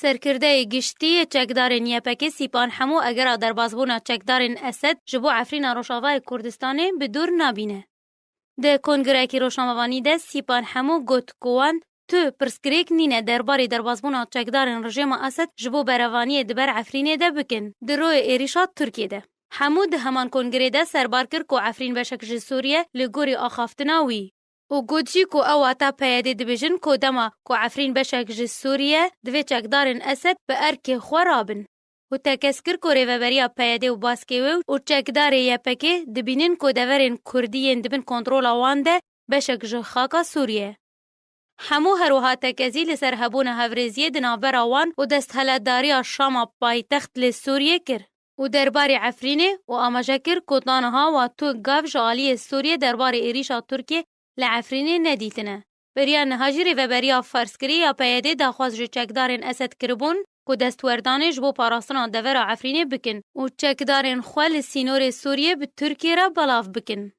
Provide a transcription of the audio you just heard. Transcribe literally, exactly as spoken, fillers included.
Serkirdeyê giştî yê çekdarên Y P G Sîpan Hemû egera derbasbûna çekdarên Esed ji bo Efrîna Rojavayê Kurdistanê bi dûr nabîne. Di kongirekî rojnamevanî de Sîpan Hemû got ku wan tu pirsgirêk nîne derbarê derbasbûna çekdarên rejêma Esed ji bo berevaniyê di ber Efrînê de bikin di royê êrîşa Tirkiyê de. Hemû di heman kongirê de serbar kir ku Efrîn beşek ji Sûriye li gorî axaftina wî. Û got jî ku ew wata P Y D'ê dibêjin ku dema ku Efrîn beşek ji Sûriye, divê çekdarên Esed bi erkê xwe rabin. Û tekez kir ku rêveberiya P Y D û baskê wê û çekdarê Y P G dibînin ku deverên Kurdî yên di bin kontrola wan de beşek ji xaka Sûriye. Hemû herwiha tekezî li ser hebûna hevrêziyê di navbera wan û desthilatdariya Şama paytext li Sûriyê kir û derbarê Efrînê û amaje kir ku ta niha wa tu gav ji aliyê Sûriyê derbarê êrîşa Tirkiyê li Efrînê nedîtine. Beriya niha jî rêveberiya ferzkirî ya P Y D daxwaz ji çekdarên Esed kiribûn ku destwerdanê ji bo parastina devera Efrînê bikin û çekdarên xwe li sînorê Sûriyê bi Tirkiyê re belav bikin.